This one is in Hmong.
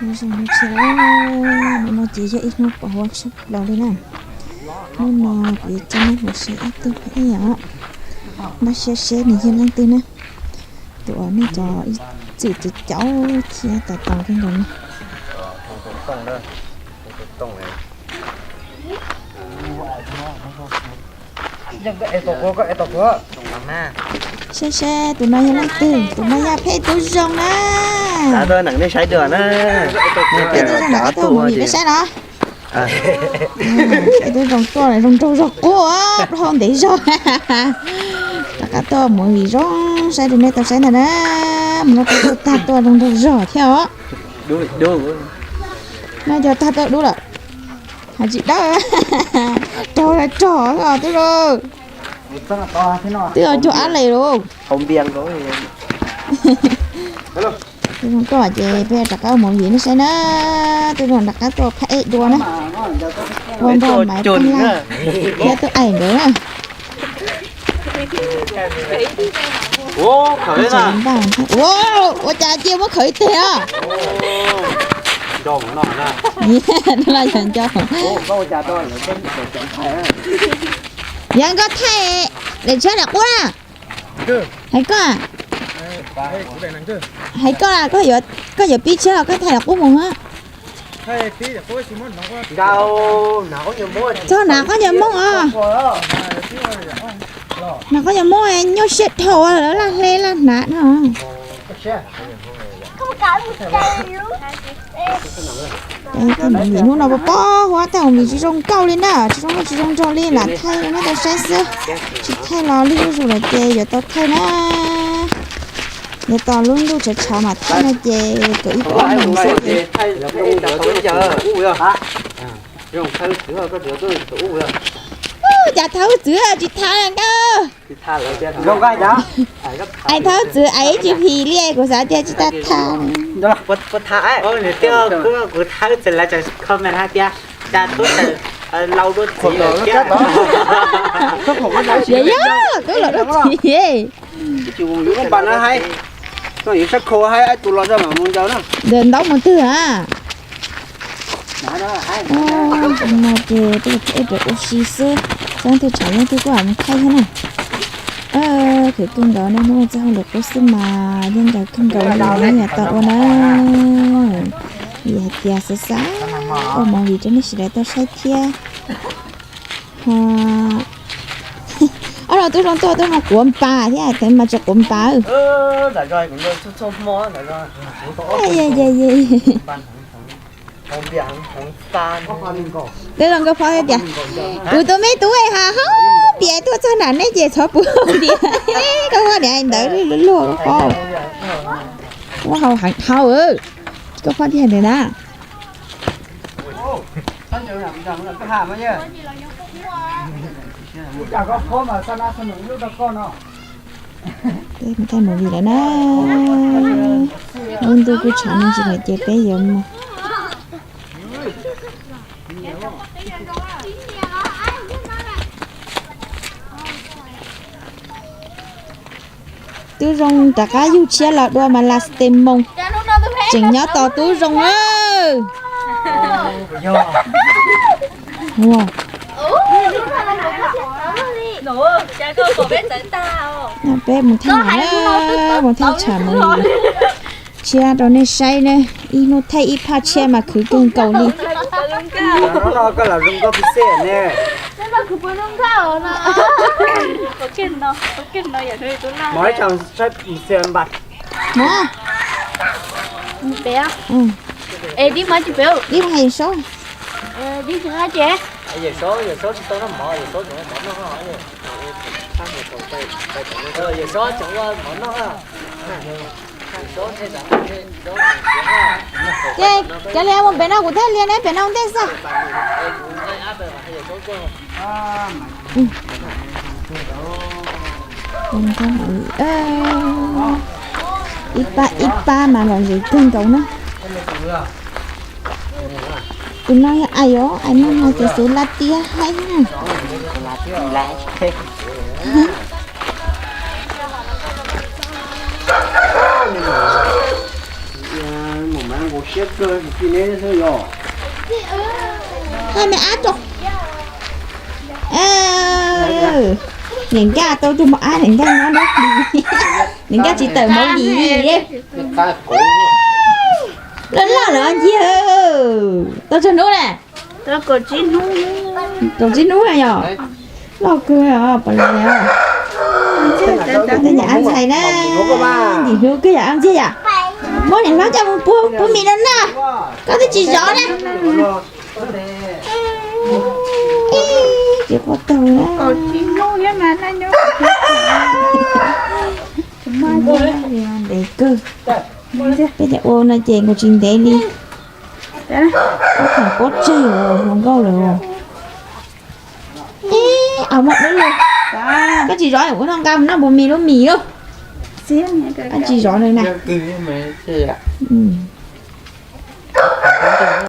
Nyob zoo no ces hnub no ces yog ib hnub pom huab tshaj plaws li na. Hnub no kuv yuav coj nej mus saib ib tug pheej ib yam, npaj siab seb nws yog leej twg na. Tus uas nej cov ib txwm cav cav thiab tos tos kawg nkaus no. Saib seb tus no yog leej twg, tus no yog Pheej Tub Zoo na. Nej saib dua na. Pheej Tub Zoo rov qab tuaj movie peb saib no. Pheej Tub Zoo tuaj zoo nraug zog quaj plaub hau ntev zog. Rov qab tuaj movie zoo saib rau nej tau saib ntag na. Mus no tuaj tag tuaj zoo nraug zog thiab os. No cov tag tuaj dub lawm. Hais tsis dawb, rog la rog os Tub Zoo. Twb cuag ab les lauj. Tub Zoo tuaj ces peb rov qab ua movie nej saib na. Tub Zoo rov qab tuaj phab ej dua na. Ua nrog Maiv Paj Laj thiab Tub Aim nkawd na. Ua cas cia muab khawv ib teg os. Nco no na. Nco. Yog koj thaij daim tshiab daim qub na. Hais koj, hais koj, koj yuav pib tshiab los koj thaij daim qub mus a. Txog hnav qhob nyuag Hmoob os. Hnav qhob nyuag Hmoob nyuaj siab dhau lawv laj hle laj hnav no. Hnub no pos pob huab tag mus tsis zoo nkauj li na, tsis zoo nkauj tsis zoo nraug li, lam thaij rau nej tau saib xwb. Tsis thaij los lwj zuj zus lawm ces yuav tau thaij na. Yuav tos lub ntuj tshav tshav mam thaij no ces kaum ib kaum ob moos xwb ces. Cas thab wb txwv tsis thab nkauj. Ais thab wb txwv ais ib tsis phim li kuv xav tias tsis tas thab. Kuv thab wb txwv lawv tseem comment hais tias cas tub tawm lau dua txiv. Yog tub lau dua txiv. Ntawm ntaub mus twg a? No ces tuaj ua si xwb, txog twg tshav yeej twg kuj mus thaij thiab na. Khwv kawg nkaus nej muab txoj hauj lwm qub xwb mas yeej nkawd kawg nkaus li nej yog tau ua na. Vim hais tias xav xav ua movie rau nej sawv daws tau saib thiab. Ho, ob los Tub Zoo tuaj Tub Zoo quav npas thiab, mas tsis quav npas. Tub Zoo nkauj phob thiab tias, kuv tus me tub ha hau npias tuaj txog nram nej ces txhob pub hau npias. Nkauj phob niam ntawd luag luag nkauj phob. Ua hau heev dhau. Nkauj phob tias ntawd na. Peb mus thaij movie lawm na. Lub ntuj kuj tshav ntuj tsis lawm ces peb yuav mus. Tub Zoo rov qab yug tshiab los dua mas las tes moos, tseem nyob tos Tub Zoo na. Peb mus thaij, mus thaij tshav mus tshiab rau nej saib ne, ib hnub thaij ib phaj tshiab mas khwv kawg nkaus li. Dib mus hais Yawm Saub. Ces cov lias mus pem no kuv thiaj lias neb pem no ntej xwb. Ib pab ib pab mas lom zem kawg nkaus na. Tus no yog ais os, ais no no ces xub laj tiab haib na. Hai me ab tso. Niam nkaj tau tus mos ab, niam nkaj nyob dab, niam nkaj tsis tawm mus li. Loj loj lawm nciab. Tau tsawg hnub na? Kaum tsib hnub na yom. Loj kawg os, pom li os. Tej niam ab ntxhais na, yim hnub kawg yam ab ntxiag yom. Muab niam hlob coj mus pub mis rau noj, koj twb tsis zov na. Tsis quaj taug na. Ntev kawg. Peb cov ua no ces nkaus tsis ntev li. Ob pheem pob tseg hluas nkauj lawm. Ib, muaj dub lug. Koj tsis zov ua no nqa mus noj npua mis lub mis lauj. Koj tsis zov nws na.